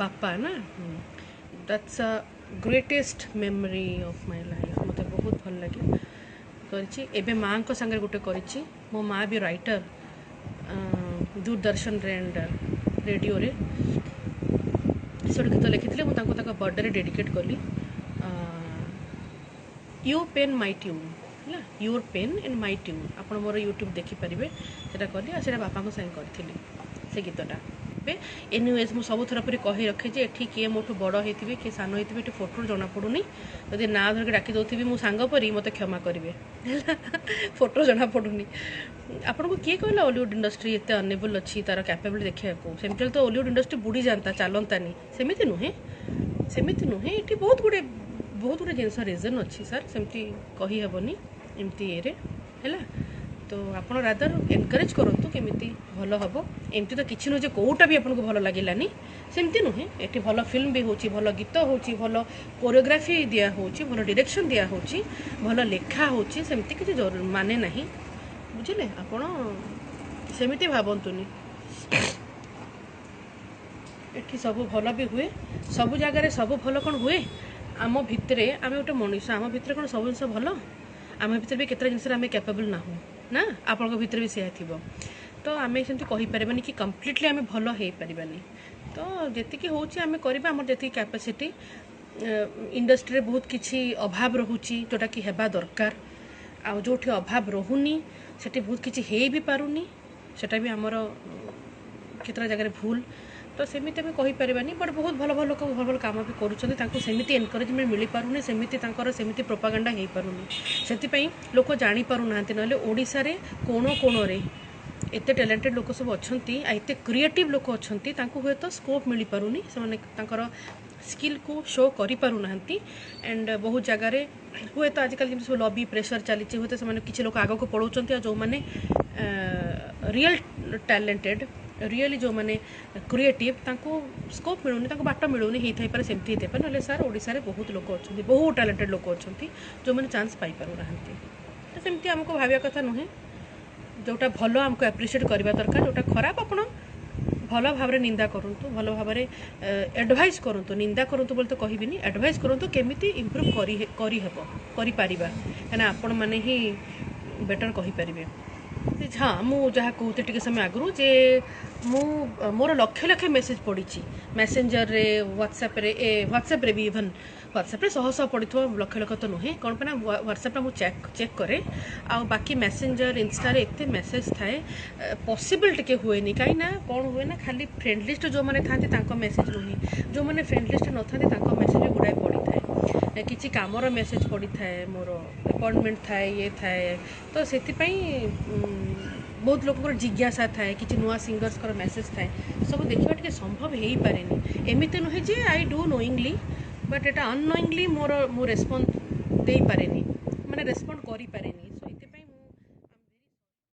ବାପା ନା। That's a greatest memory of my life. ମୋତେ ବହୁତ ଭଲ ଲାଗେ। କରିଛି, ଏବେ ମାଆଙ୍କ ସାଙ୍ଗରେ ଗୋଟେ କରିଛି। ମୋ ମା' ବି ରାଇଟର୍, ଦୂରଦର୍ଶନରେ ଆଣ୍ଡ ରେଡ଼ିଓରେ। ସେ ଗୋଟେ ଗୀତ ଲେଖିଥିଲେ, ମୁଁ ତାଙ୍କୁ ତାଙ୍କ ବର୍ଥଡେରେ ଡେଡିକେଟ୍ କଲି, "your pen my tune" ହେଲା, "your pen and my tune"। ଆପଣ ମୋର ୟୁଟ୍ୟୁବ୍ ଦେଖିପାରିବେ। ସେଇଟା କଲି ଆଉ ସେଇଟା ବାପାଙ୍କ ସାଙ୍ଗେ କରିଥିଲି ସେ ଗୀତଟା। ଏବେ ଏନିୱେଜ୍, ମୁଁ ସବୁଥର ପରି କହି ରଖେ ଯେ ଏଠି କିଏ ମୋଠୁ ବଡ଼ ହେଇଥିବେ, କିଏ ସାନ ହେଇଥିବେ, ଏଠି ଫଟୋରୁ ଜଣାପଡ଼ୁନି। ଯଦି ନାଁ ଧରିକି ଡାକି ଦେଉଥିବି ମୁଁ ସାଙ୍ଗ ପରି, ମୋତେ କ୍ଷମା କରିବେ, ହେଲା? ଫଟୋ ଜଣାପଡ଼ୁନି ଆପଣଙ୍କୁ। କିଏ କହିଲା ଓଲିଉଡ଼ ଇଣ୍ଡଷ୍ଟ୍ରି ଏତେ ଅନଏବଲ୍ ଅଛି ତାର କ୍ୟାପେବିଲିଟି ଦେଖିବାକୁ? ସେମିତି ହେଲେ ତ ଓଲିଉଡ଼ ଇଣ୍ଡଷ୍ଟ୍ରି ବୁଡ଼ିଯାନ୍ତା, ଚାଲନ୍ତାନି। ସେମିତି ନୁହେଁ, ସେମିତି ନୁହେଁ। ଏଠି ବହୁତ ଗୁଡ଼ିଏ ଜିନିଷ ରିଜନ୍ ଅଛି ସାର୍, ସେମିତି କହିହେବନି ଏମିତି ଇଏରେ, ହେଲା? ତ ଆପଣ ରାଦର ଏନକରେଜ୍ କରନ୍ତୁ କେମିତି ଭଲ ହେବ। ଏମିତି ତ କିଛି ନୁହେଁ ଯେ କେଉଁଟା ବି ଆପଣଙ୍କୁ ଭଲ ଲାଗିଲାନି, ସେମିତି ନୁହେଁ। ଏଠି ଭଲ ଫିଲ୍ମ ବି ହେଉଛି, ଭଲ ଗୀତ ହେଉଛି, ଭଲ କୋରିଓଗ୍ରାଫି ଦିଆହେଉଛି, ଭଲ ଡିରେକ୍ସନ୍ ଦିଆହେଉଛି, ଭଲ ଲେଖା ହେଉଛି। ସେମିତି କିଛି ମାନେ ନାହିଁ, ବୁଝିଲେ? ଆପଣ ସେମିତି ଭାବନ୍ତୁନି। ଏଠି ସବୁ ଭଲ ବି ହୁଏ। ସବୁ ଜାଗାରେ ସବୁ ଭଲ କ'ଣ ହୁଏ? ଆମ ଭିତରେ, ଆମେ ଗୋଟେ ମଣିଷ, ଆମ ଭିତରେ କ'ଣ ସବୁ ଜିନିଷ ଭଲ? ଆମ ଭିତରେ ବି କେତେଟା ଜିନିଷରେ ଆମେ କ୍ୟାପେବଲ୍ ନାହୁଁ ନା? ଆପଣଙ୍କ ଭିତରେ ବି ସେୟା ଥିବ। ତ ଆମେ ସେମିତି କହିପାରିବାନି କି କମ୍ପ୍ଲିଟଲି ଆମେ ଭଲ ହେଇପାରିବାନି। ତ ଯେତିକି ହେଉଛି ଆମେ କରିବା, ଆମର ଯେତିକି କ୍ୟାପାସିଟି। ଇଣ୍ଡଷ୍ଟ୍ରିରେ ବହୁତ କିଛି ଅଭାବ ରହୁଛି ଯେଉଁଟାକି ହେବା ଦରକାର, ଆଉ ଯେଉଁଠି ଅଭାବ ରହୁନି ସେଠି ବହୁତ କିଛି ହେଇ ବି ପାରୁନି। ସେଟା ବି ଆମର କେତେଟା ଜାଗାରେ ଭୁଲ। ତ ସେମିତି ଆମେ କହିପାରିବାନି, ବଟ୍ ବହୁତ ଭଲ ଭଲ ଲୋକ ଭଲ ଭଲ କାମ ବି କରୁଛନ୍ତି। ତାଙ୍କୁ ସେମିତି ଏନକରେଜମେଣ୍ଟ ମିଳିପାରୁନି, ସେମିତି ତାଙ୍କର ସେମିତି ପ୍ରୋପାଗାଣ୍ଡା ହେଇପାରୁନି, ସେଥିପାଇଁ ଲୋକ ଜାଣିପାରୁନାହାନ୍ତି। ନହେଲେ ଓଡ଼ିଶାରେ କୋଣ କୋଣରେ ଏତେ ଟ୍ୟାଲେଣ୍ଟେଡ଼ ଲୋକ ସବୁ ଅଛନ୍ତି ଆଉ ଏତେ କ୍ରିଏଟିଭ୍ ଲୋକ ଅଛନ୍ତି। ତାଙ୍କୁ ହୁଏତ ସ୍କୋପ୍ ମିଳିପାରୁନି, ସେମାନେ ତାଙ୍କର ସ୍କିଲ୍କୁ ଶୋ କରିପାରୁନାହାନ୍ତି। ଆଣ୍ଡ ବହୁତ ଜାଗାରେ ହୁଏତ ଆଜିକାଲି ଯେମିତି ସବୁ ଲବି ପ୍ରେସର ଚାଲିଛି, ହୁଏତ ସେମାନେ କିଛି ଲୋକ ଆଗକୁ ପଳାଉଛନ୍ତି ଆଉ ଯେଉଁମାନେ ରିଅଲ୍ ଟ୍ୟାଲେଣ୍ଟେଡ଼, ରିଅଲି ଯେଉଁମାନେ କ୍ରିଏଟିଭ୍, ତାଙ୍କୁ ସ୍କୋପ୍ ମିଳୁନି, ତାଙ୍କୁ ବାଟ ମିଳୁନି। ହେଇଥାଇପାରେ, ସେମିତି ହେଇଥାଇପାରେ। ନହେଲେ ସାର୍, ଓଡ଼ିଶାରେ ବହୁତ ଲୋକ ଅଛନ୍ତି, ବହୁତ ଟ୍ୟାଲେଣ୍ଟେଡ଼ ଲୋକ ଅଛନ୍ତି ଯେଉଁମାନେ ଚାନ୍ସ ପାଇପାରୁନାହାନ୍ତି। ତ ସେମିତି ଆମକୁ ଭାବିବା କଥା ନୁହେଁ। ଯେଉଁଟା ଭଲ ଆମକୁ ଆପ୍ରିସିଏଟ୍ କରିବା ଦରକାର। ଯେଉଁଟା ଖରାପ, ଆପଣ ଭଲ ଭାବରେ ନିନ୍ଦା କରନ୍ତୁ, ଭଲ ଭାବରେ ଆଡ଼ଭାଇସ୍ କରନ୍ତୁ। ନିନ୍ଦା କରନ୍ତୁ ବୋଲି ତ କହିବିନି, ଆଡ଼ଭାଇସ୍ କରନ୍ତୁ କେମିତି ଇମ୍ପ୍ରୁଭ୍ କରି କରିହେବ, କରିପାରିବା, କାହିଁକିନା ଆପଣମାନେ ହିଁ ବେଟର୍ କହିପାରିବେ। ହଁ, ମୁଁ ଯାହା କହୁଥିଲି ଟିକେ ସମୟ ଆଗରୁ ଯେ ମୁଁ ମୋର ଲକ୍ଷ ଲକ୍ଷ ମେସେଜ୍ ପଡ଼ିଛି ମେସେଞ୍ଜରରେ, ହ୍ୱାଟ୍ସଆପ୍ରେ। ଏ ହ୍ୱାଟ୍ସଆପ୍ରେ ବି, ଇଭନ୍ ହ୍ୱାଟ୍ସଆପ୍ରେ ଶହ ଶହ ପଡ଼ିଥିବ, ଲକ୍ଷ ଲକ୍ଷ ତ ନୁହେଁ। କ'ଣ ପାଇଁ ନା ହ୍ୱାଟ୍ସଆପ୍ଟା ମୁଁ ଚେକ୍ ଚେକ୍ କରେ, ଆଉ ବାକି ମେସେଞ୍ଜର, ଇନଷ୍ଟାରେ ଏତେ ମେସେଜ୍ ଥାଏ, ପସିବଲ୍ ଟିକେ ହୁଏନି। କାହିଁକି ନା କ'ଣ ହୁଏ ନା, ଖାଲି ଫ୍ରେଣ୍ଡ ଲିଷ୍ଟ ଯେଉଁମାନେ ଥାନ୍ତି ତାଙ୍କ ମେସେଜ୍ ନୁହେଁ, ଯେଉଁମାନେ ଫ୍ରେଣ୍ଡ ଲିଷ୍ଟରେ ନଥାନ୍ତି ତାଙ୍କ ମେସେଜ୍ ବି ଗୁଡ଼ାଏ ପଡ଼ିଥାଏ। କିଛି କାମର ମେସେଜ୍ ପଡ଼ିଥାଏ, ମୋର ଆପଏଣ୍ଟମେଣ୍ଟ ଥାଏ, ଇଏ ଥାଏ। ତ ସେଥିପାଇଁ ବହୁତ ଲୋକଙ୍କର ଜିଜ୍ଞାସା ଥାଏ, କିଛି ନୂଆ ସିଙ୍ଗର୍ସଙ୍କର ମେସେଜ୍ ଥାଏ, ସବୁ ଦେଖିବା ଟିକେ ସମ୍ଭବ ହେଇପାରେନି। ଏମିତି ନୁହେଁ ଯେ I do ନୋଇଙ୍ଗଲି, ବଟ୍ ଏଇଟା ଅନନୋଇଙ୍ଗଲି ମୋର ମୁଁ ରେସ୍ପନ୍ସ ଦେଇପାରେନି, ମାନେ ରେସ୍ପଣ୍ଡ କରିପାରେନି।